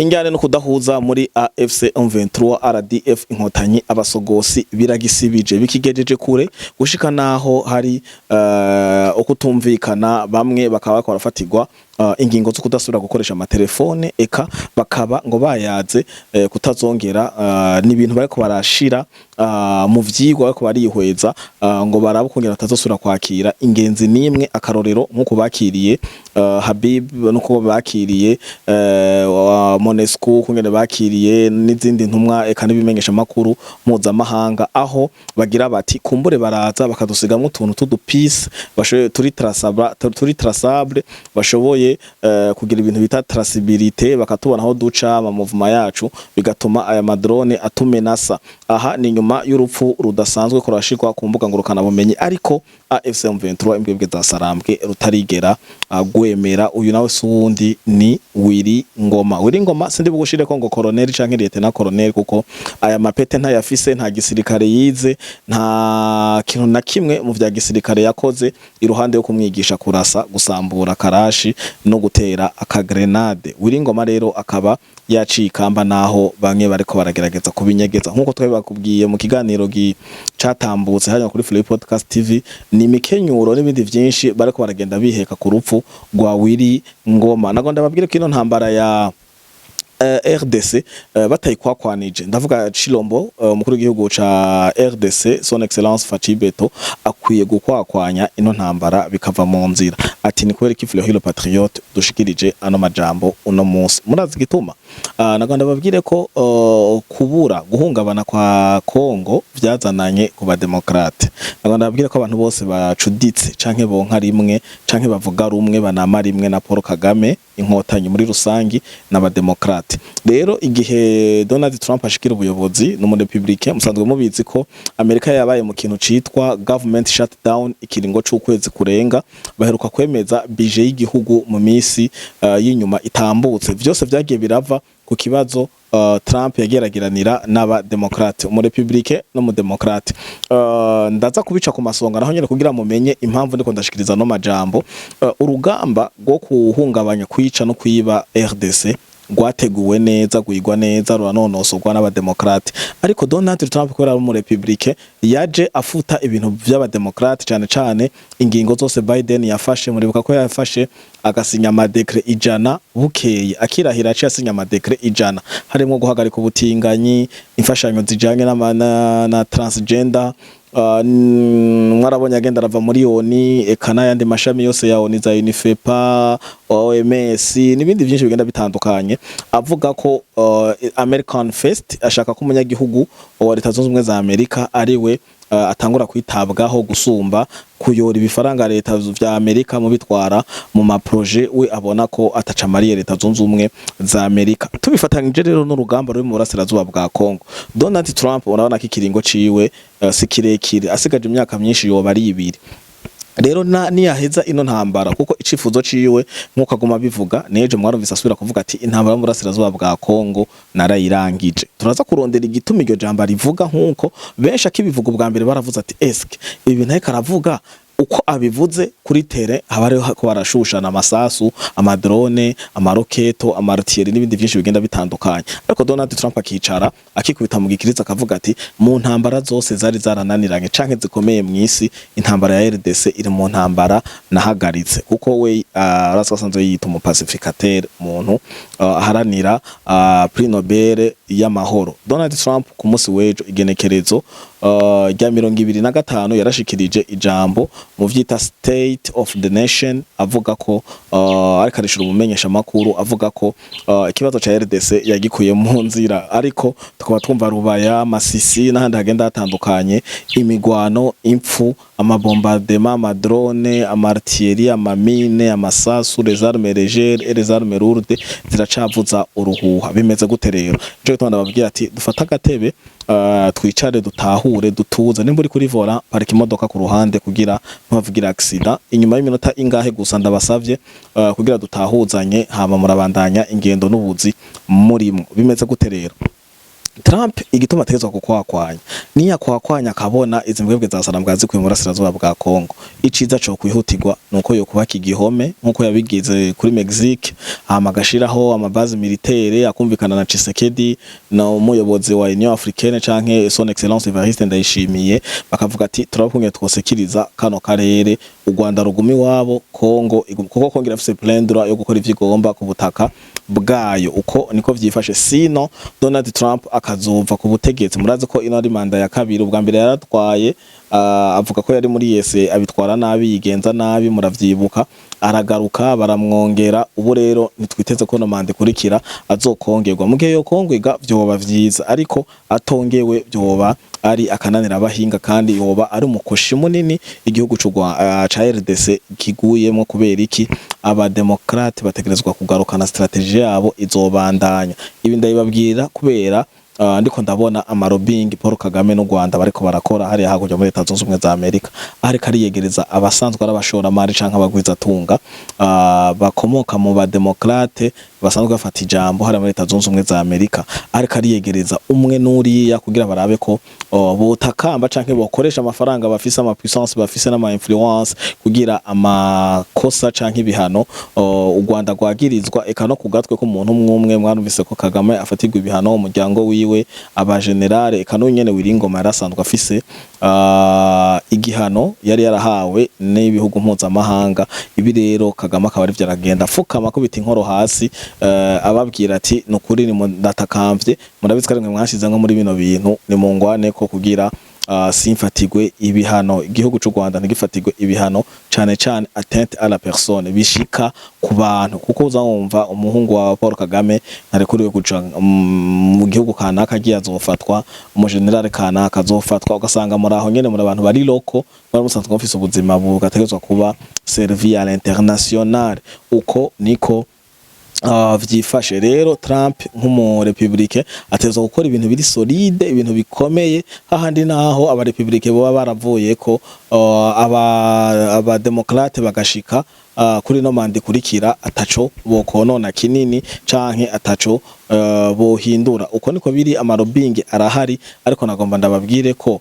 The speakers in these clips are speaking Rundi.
Injyane no kudahuza muri AFC M23 RDF Inkotanyi abasogosi biragisibije, bikigejeje kure gushika naho hari ukutumvikana. Bamwe bakaba bariko barafatirwa ingingo zo kudasubira gukoresha amatelefone, eka bakaba ngo bayaze kutazongera n'ibintu bariko barashira mu vyigwa, bariko barihweza ngo barabe ukungene batazosubira kwakira ingenzi nimwe. Akarorero, nk'uko bakiriye Habib, nuko bakiriye wa MONUSCO, kungene bakiriye n'izindi ntumwa, eka n'ibimenyesha makuru mpuzamahanga, aho bagira bati kumbure baraza bakadusigamwo utuntu tudupisi bashoboye turi traçable, turi traçable, bashoboye kugira ibintu bita traçabilité, bakatubona aho duca, ama mouvement yacu, bigatuma aya ma drone atumenasa. Aha ni nyuma y'urupfu rudasanzwe kurashikwa ku mbuga ngurukana bumenyi, ariko AFC M23 imbwebwe za Sarambwe rutarigera gwemera. Uyu nawe si uwundi, ni Willy Ngoma. Willy Ngoma sindi bugushire ko ngo colonel canke lieutenant colonel, kuko aya mapete ntayafise, nta gisirikare yize, nta kintu na kimwe mu vya gisirikare yakoze iruhande yo kumwigisha kurasa, gusambura karashi no gutera akagrenade. Willy Ngoma rero akaba yaciye ikamba, naho bamwe bariko baragerageza kubinyegeza, nkuko twabibakubwiye mu kiganiro catambutse hano kuri Free Podcast TV. Ni imikenyuro n'ibindi vyinshi bariko baragenda biheka ku rupfu rwa Willy Ngoma. Nago ndababwire ko ino ntambara ya RDC batayikwakwanije, ndavuga Chilombo, umukuru w'igihugu ca RDC, Son Excellence Fatshi Béton, akwiye gukwakwanya ino ntambara bikava mu nzira. Ati ni kubera iki Fleury le Patriote dushikirije ano majambo uno munsi? Murazi igituma. Nago ndababwire ko kubura guhungabana kwa Congo vyazananye ku bademokrate. Nago ndababwire ko abantu bose bacuditse canke bonka rimwe canke bavuga rumwe, banama rimwe na Paul Kagame, Inkotanyi muri rusangi, n'abademokrate. Rero igihe Donald Trump ashikira ubuyobozi, n'umurepublike, musanzwe mubizi ko Amerika yabaye mu kintu citwa government shutdown ikiringo c'ukwezi kurenga. Baheruka kwemeza budget y'igihugu mu misi y'inyuma itambutse. Vyose vyagiye birava ku kibazo Trump yagerageranira n'abademokrate, umurepublike n'umudemokrate. Ndaza kubica ku masonga naho nyene kugira mumenye impamvu ndiko ndashikiriza no majambo. Urugamba rwo kuhungabanya, kwica no kwiba RDC rwateguwe neza, rwigwa neza, ruranonosorwa n'abademokrate. Ariko Donald Trump, kubera ari umurepublike, yaje afuta ibintu vy'abademokrate, cane cane ingingo zose Biden yafashe. Muribuka ko yafashe agasinya ama décrets 100 bukeye akirahira, aciye asinya ama décrets 100, harimwo guhagarika ubutinganyi, imfashanyo zijanye na transgender. Mwarabonye agenda arava muri ONU, eka n'ayandi mashami yose ya ONU, za UNFPA, OMS n'ibindi byinshi bigenda bitandukanye, avuga ko American First, ashaka ko umunyagihugu wa Leta Zunze Ubumwe za Amerika ari we atangura kwitabwaho gusumba kuyora ibifaranga leta vya Amerika mu bitwara mu ma projets we abona ko atacamariye Leta Zunze Ubumwe za Amerika. Tubifatanyije rero n'urugamba ruri mu burasirazuba bwa Congo, Donald Trump urabona ko ikiringo ciwe si kirekire, asigaje imyaka myinshi yoba ari 2. Rero na niyaheza ino ntambara, kuko icifuzo ciwe nkuko aguma bivuga, nejo mwarumvise asubira kuvuga ati intambara mu burasirazuba bwa Kongo narayirangije. Turaza kurondera igituma iryo jambo rivuga, nkuko benshi akibivuga ubwa mbere baravuze ati eske ibi bintu ariko aravuga, uko abivuze kuri terrain haba hariho ko barashushana amasasu, ama drone, amaroketo, ama artillerie n'ibindi byinshi bigenda bitandukanye. Ariko Donald Trump akicara akikubita mu gikiriza, akavuga ati mu ntambara zose zari zarananiranye canke zikomeye mw'isi, intambara ya RDC iri mu ntambara nahagaritse, kuko we arazi ko asanzwe yiyita umu pacificateur, umuntu aharanira prix Nobel y'amahoro. Donald Trump ku munsi w'ejo, igenekerezo rya 25, yarashikirije ijambo mu vyita State of the Nation, avuga ko ariko arishura umumenyesha makuru, avuga ko ikibazo ca RDC yagikuye mu nzira. Ariko tukaba twumva Rubaya, Masisi n'ahandi hagenda hatandukanye imigwano, impfu, ama bombardement, ama drone, ama artillerie, ama mines, amasasu, les armes légères et les armes lourdes ziracavuza uruhuha. Bimeze gute rero? Nico gituma ndababwira ati dufate agatebe, twicare, dutahure, dutuze. Nimba uri kuri volant, parika imodoka ku ruhande kugira ntuhavugire accident. Inyuma y'iminota ingahe gusa ndabasavye, kugira dutahuzanye, hama murabandanya ingendo n'ubuzi murimwo. Bimeze gute rero? Trump igituma ategetswe kukwakwanya, niyo akwakwanya akabona izi mbwebwe za Sarambwa zikuye mu burasirazuba bwa Kongo, iciza co kwihutirwa nuko yo kubaka igihome nkuko yabigize kuri Mexique, hama agashiraho ama bases militaires, akumvikana na Tshisekedi na umuyobozi wa Union Africaine canke Son Excellence Evariste Ndayishimiye, bakavuga ati turabakungiye twosekiriza kano karere, u Rwanda rugumi iwabo, Kongo kuko Kongo irafise plein droit yo gukora ivyo igomba ku butaka bwayo. Uko niko vyifashe. Sino Donald Trump akazova ku butegetsi, murazi ko ino ari manda ya kabiri. Ubwa mbere yaratwaye, avuga ko yari muri yese, abitwara nabi, yigenza nabi, muravyibuka, aragaruka baramwongera. Ubu rero ntitwiteze ko no manda ikurikira azokongerwa. Mu gihe yokongerwa vyoba vyiza, ariko atongewe vyoba ari akananira abahinga, kandi yoba ari umukoshi munini igihugu ca RDC kiguyemo. Kubera iki? Abademokrate bategerezwa kugarukana stratégie yabo izobandanya. Ibi ndabibabwira kubera ndiko ndabona ama lobbying Paul Kagame n'u Rwanda bariko barakora hariya hakurya muri Leta Zunze Ubumwe za Amerika, ariko ariyegereza abasanzwe ari abashoramari canke abagwizatunga bakomoka mu bademokrate basanzwe bafata ijambo hariya muri Leta Zunze Ubumwe za Amerika, ariko ariyegereza umwe n'uriya kugira barabe ko botakamba canke bokoresha amafaranga bafise, ama puissance bafise n'ama influence, kugira amakosa canke ibihano u Rwanda rwagirizwa, eka no ku gatwe k'umuntu umwe umwe. Mwarumvise ko Kagame afatirwa ibihano, umuryango wiwe, aba général, eka n'unyene Wiringoma yarasanzwe afise igihano yari yarahawe n'ibihugu mpuzamahanga. Ibi rero Kagame akaba arivyo aragenda afukama, akubita inkoro hasi, ababwira ati nukuri ni ndatakamvye, murabizi ko ari mwe mwashize nko muri bino bintu, ni mungwane ko kugira simfatirwe ibihano, igihugu c'u Rwanda ntigifatirwe ibihano, cane cane atteinte à la personne, bishika ku bantu, kuko uza wumva umuhungu wa Paul Kagame ntarekuriwe kuja mu gihugu kanaka, agiye azofatwa, umugenerale kanaka azofatwa, ugasanga muri aho nyene muri abantu bari loko bari musanzwe mufise ubuzima bugategerezwa kuba servi à l'international. Uko niko vyifashe. Rero Trump nk'umurepublike atezwa gukora ibintu biri solide, ibintu bikomeye, hahandi naho abarepublike boba baravuye ko aba démocrates bagashika kuri no manda ikurikira, ataco bokonona kinini canke ataco bohindura. Uko niko biri, ama lobbying arahari, ariko nagomba ndababwire ko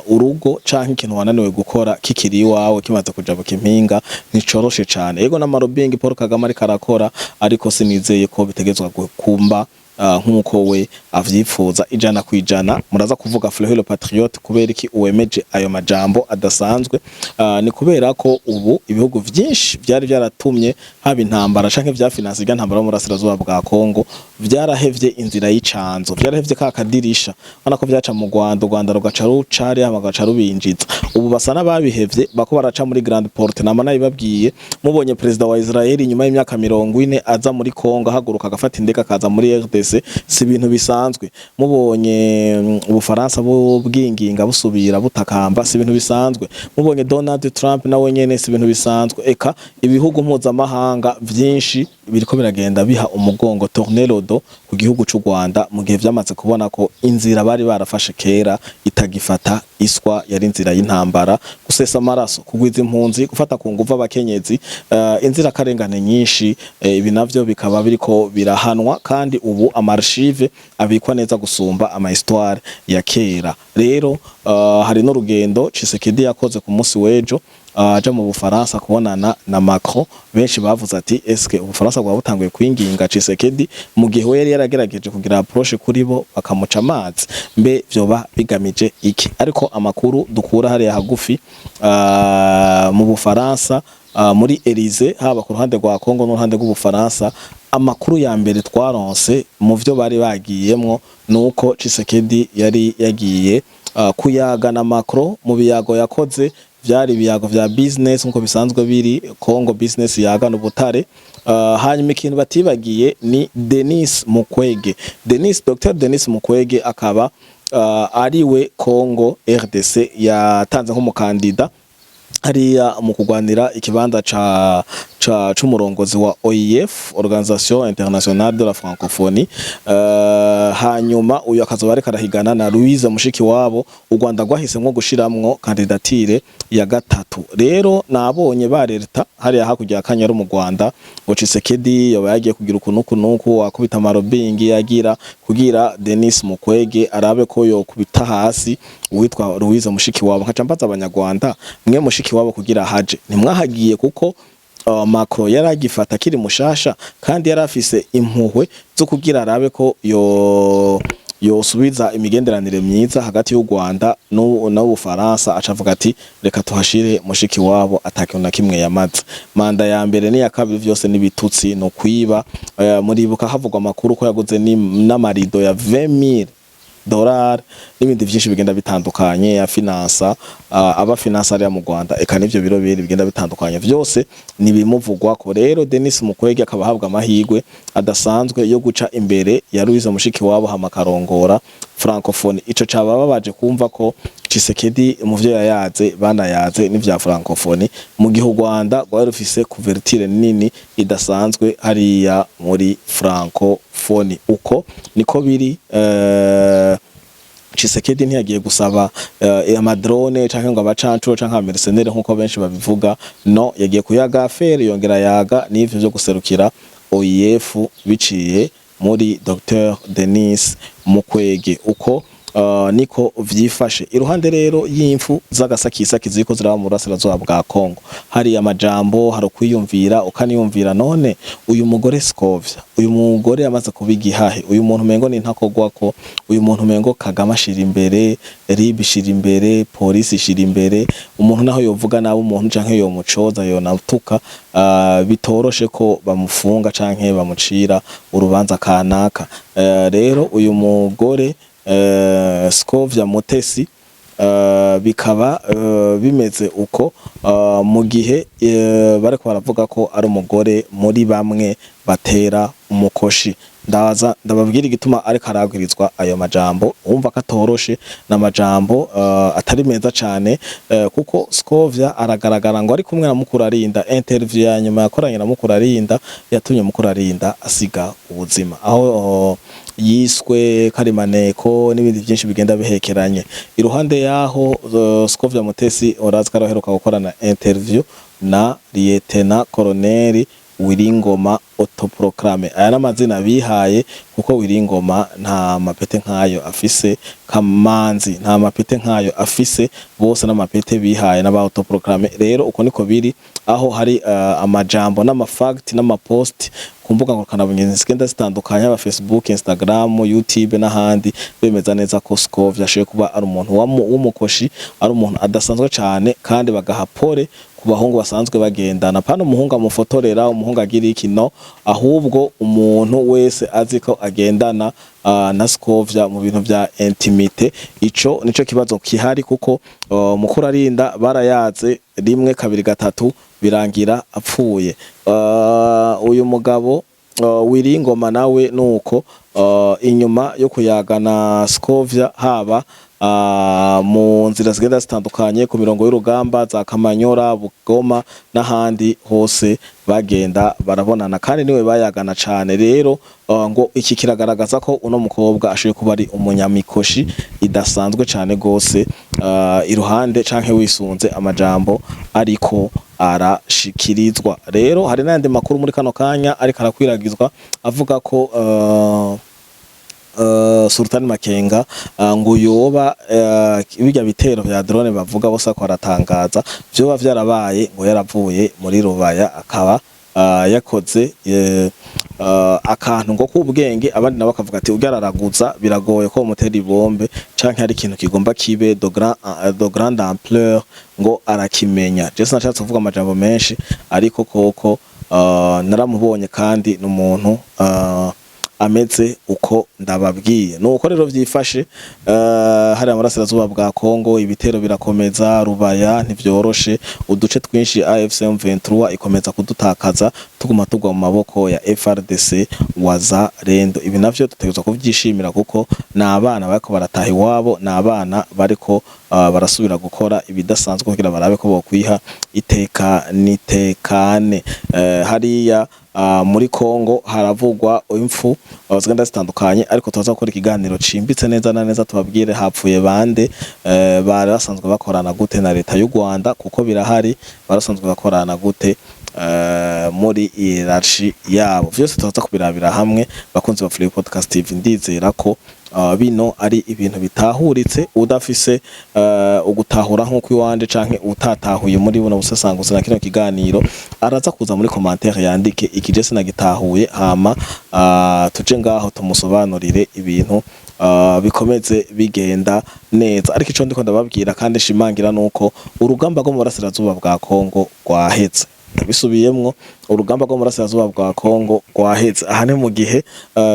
urugo canke ikintu wananiwe gukora kikiri iwawe, kimaze kujabuka impinga nticoroshe cane. Yego, n'ama lobbying Paul Kagame ariko arakora, ariko sinizeye ko bitegezwa kumba nk'uko we avyifuza 100%. Muraza kuvuga, Fleury le Patriote, kubera iki uwemeje ayo majambo adasanzwe? Ni kubera ko ubu ibihugu vyinshi vyari vyaratumye haba intambara canke vyafinanse irya ntambara yo mu burasirazuba bwa Kongo vyarahevye inzira y'icanzo, vyarahevye ka kadirisha ubona ko vyaca mu Rwanda, u Rwanda rugaca ruca hariya bagaca rubinjiza. Ubu basa n'ababihevye, bako baraca muri grande porte. Nama nabibabwiye, mubonye perezida wa Israel inyuma y'imyaka 40 aza muri Kongo, ahaguruka agafata indege akaza muri RDC, si ibintu bisanzwe. Mubonye Ubufaransa bwinginga busubira butakamba, si ibintu bisanzwe. Mubonye Donald Trump nawe nyene, si ibintu bisanzwe. Eka ibihugu mpuzamahanga vyinshi biriko biragenda biha umugongo, tourner le dos ku gihugu c'u Rwanda, mu gihe vyamaze kubona ko inzira bari barafashe kera itagifata iswa, yari inzira y'intambara, gusesa amaraso, kugwiza impunzi, gufata ku nguvu abakenyezi, inzirakarengane nyinshi. Ibi navyo bikaba biriko birahanwa, kandi ubu ama archives abikwa neza gusumba ama histoire ya kera. Rero hari n'urugendo Tshisekedi yakoze ku munsi w'ejo, aja mu Bufaransa kubonana na Macron. Benshi bavuze ati eske Ubufaransa bwaba butanguye kwinginga Tshisekedi, mu gihe we yari yaragerageje kugira approche kuri bo bakamuca amazi? Mbe vyoba bigamije iki? Ariko amakuru dukura hariya hagufi mu Bufaransa, muri Elysée, haba ku ruhande rwa Congo n'uruhande rw'Ubufaransa, amakuru ya mbere twaronse mu vyo bari bagiyemwo nuko Tshisekedi yari yagiye kuyaga na Macron. Mu biyago yakoze vyari ibiyago vya business nkuko bisanzwe biri, Congo business yagana ubutare. Hanyuma ikintu batibagiye ni Denis Mukwege. Denis, Dr Denis Mukwege akaba ariwe Congo RDC yatanze nk'umukandida hariya mu kugwanira ikibanza ca c'umurongozi wa OIF, Organisation Internationale de la Francophonie. Hanyuma uyu akazoba ariko arahigana na Louise Mushikiwabo. U Rwanda rwahisemwo gushiramwo candidature ya gatatu. Rero nabonye barereta hariya hakurya ya Kanyaru mu Rwanda ngo Tshisekedi yoba yagiye kugira uku nuku nuku, akubita amarobingi yagira kugira Denis Mukwege arabe ko yokubita hasi uwitwa Louise Mushikiwabo. Nkaca mbaza Abanyarwanda: mwe Mushikiwabo kugira haje ntimwahagiye kuko Macron yari agifata akiri mushasha, kandi yari afise impuhwe zo kugira arabe ko yosubiza imigenderanire myiza hagati y'u Rwanda n'Ubufaransa, acavuga ati: "Reka tuhashire Mushikiwabo." Atakintu na kimwe yamaze. Manda ya mbere n'iya kabiri vyose n'ibitutsi no kwiba. Muribuka havugwa amakuru ko yaguze n'amarido ya 20,000 dolari n'ibindi vyinshi bigenda bitandukanye, ya finansa aba finansa ariya mu Rwanda, eka n'ivyo biro biri bigenda bitandukanye vyose nibimuvugwako. Rero Denis Mukwege akaba ahabwa amahirwe adasanzwe yo guca imbere ya Louise Mushikiwabo, hama akarongora Francophonie. Ico caba babaje kumva ko Tshisekedi mu vyo yayaze banayaze n'ivya Francophonie, mu gihe u Rwanda rwari rufise couverture nini idasanzwe hariya muri Francophonie. Uko niko biri. Tshisekedi ntiyagiye gusaba amadrone canke ngo abacancuro canke abamercenaires nkuko benshi babivuga. No yagiye kuyaga affaire, yongera yaga n'ivyo vyo guserukira OIF biciye muri Dr Denis Mukwege. Uko niko vyifashe. Iruhande rero y'imfu z'agasakisaki ziriko ziraba mu burasirazuba bwa Kongo, hari amajambo, hari ukwiyumvira ukaniyumvira: none uyu mugore Scovia, uyu mugore yamaze kuba igihahe, uyu muntu umengo ni ntakogwako, uyu muntu umengo Kagame ashira imbere, RIB ishira imbere, polisi ishira imbere, umuntu naho yovuga nabi umuntu canke yomucoza, yonatuka, bitoroshe ko bamufunga canke bamucira urubanza kanaka. Rero uyu mugore Scovia Mutesi, bikaba bimeze uko, mu gihe bariko baravuga ko ari umugore muri bamwe batera umukoshi. Ndaza ndababwira igituma ariko arabwirizwa ayo majambo. Wumva ko atoroshe, n'amajambo atari meza cane, kuko Scovia aragaragara ngo ari kumwe na Mukurarinda. Interview ya nyuma yakoranye na Mukurarinda yatumye Mukurarinda asiga ubuzima, aho yiswe karimaneko n'ibindi byinshi bigenda bihekeranye. Iruhande yaho, Scovia Mutesi urazi ko araheruka gukorana interview na Lieutenant Colonel Wiringoma autoproclamé. Aya n'amazina bihaye, kuko Wiringoma nta mapete nkayo afise, Kamanzi nta mapete nkayo afise, bose n'amapete bihaye n'aba autoproclamé. Rero uko niko biri, aho hari amajambo n'amafact n'amapost ku mbuga ngurukanabumenyi zigenda zitandukanye, aba Facebook, Instagram, YouTube n'ahandi, bemeza neza ko Scovia ashoboye kuba ari umuntu w'umukoshi, ari umuntu adasanzwe cane, kandi bagaha pole ku bahungu basanzwe bagendana. Pana umuhungu amufotorera, umuhungu agira iki, no ahubwo umuntu wese azi ko agendana na Scovia mu bintu vya intimité. Ico nico kibazo kihari, kuko Mukurarinda barayaze rimwe, kabiri, gatatu, birangira apfuye. Uyu mugabo Wiringoma nawe nuko, inyuma yo kuyagana Scovia, haba mu nzira zigenda zitandukanye ku mirongo y'urugamba za Kamanyora, Bugoma n'ahandi hose bagenda barabonana, kandi niwe bayagana cane. Rero ngo iki kiragaragaza ko uno mukobwa ashoboye kuba ari umunyamikoshi idasanzwe cane gose, iruhande canke wisunze amajambo ariko arashikirizwa. Rero hari n'ayandi makuru muri kano kanya ariko arakwiragizwa avuga ko Sultan Makenga ngo yoba birya bitero vya drone bavuga bose ko aratangaza vyoba vyarabaye ngo yaravuye muri Rubaya, akaba yakoze akantu ngo k'ubwenge. Abandi nabo bakavuga ati: "Urya araraguza, biragoye ko mutera ibombe canke hari ikintu kigomba kibe de grande ampleur ngo arakimenya." Je sinashatse kuvuga amajambo menshi, ariko koko naramubonye kandi ni umuntu ameze uko ndababwiye. Nuko rero vyifashe hariya murasirazuba bwa Kongo, ibitero birakomeza. Rubaya ntivyoroshe, uduce twinshi AFC M23 ikomeza kudutakaza. tuguma tugwa mu maboko ya FARDC, Wazalendo. Ibi navyo dutegerezwa kuvyishimira, kuko ni abana bariko barataha iwabo, ni abana bariko barasubira gukora ibidasanzwe kugira barabe ko bokwiha iteka nitekane. Hariya muri Kongo haravugwa impfu zigenda zitandukanye, ariko tuza gukora ikiganiro cimbitse neza na neza, tubabwire hapfuye bande, bari basanzwe bakorana gute na leta y'u Rwanda, kuko birahari, barasanzwe bakorana gute muri hiérarchie yabo. Vyose tuza kubirabira hamwe, bakunzi ba Free Podcast TV. Ndizera ko bino ari ibintu bitahuritse. Udafise ugutahura nk'uko iwanje canke utatahuye muri buno busesanguzi na kino kiganiro, araza kuza muri commentaire yandike ikije sinagitahuye, hama tuje ngaho tumusobanurire ibintu bikomeze bigenda neza. Ariko ico ndiko ndababwira kandi shimangira nuko urugamba rwo mu burasirazuba bwa Kongo rwaheze. Ndabisubiyemwo, urugamba rwo mu burasirazuba bwa Kongo rwaheze. Aha ni mu gihe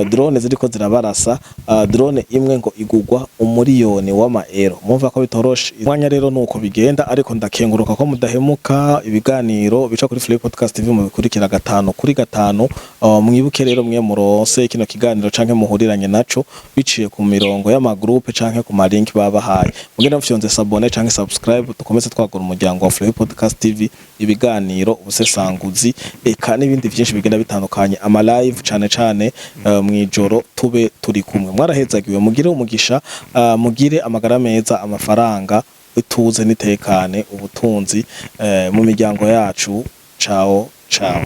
drone ziriko zirabarasa. Drone imwe ngo igugwa 1 umuriyoni w'amaero. Mumva ko bitoroshe. Umwanya rero nuko bigenda, ariko ndakenguruka ko mudahemuka ibiganiro bica kuri Free Podcast TV, mu bikurikira gatanu kuri gatanu. Mwibuke rero, mwe muronse kino kiganiro canke muhuriranye naco biciye ku mirongo y'amagroupe canke ku malink babahaye, mugende mufyonze s'abonner canke subscribe, dukomeze twagura umuryango wa Free Podcast TV. Ibiganiro, ubusesanguzi, eka n'ibindi vyinshi bigenda bitandukanye, ama live cane cane mwijoro, tube turi kumwe. Mwarahezagiwe, mugire umugisha, mugire amagara meza, amafaranga, ituze n'itekane, ubutunzi mu miryango yacu. Ciao ciao.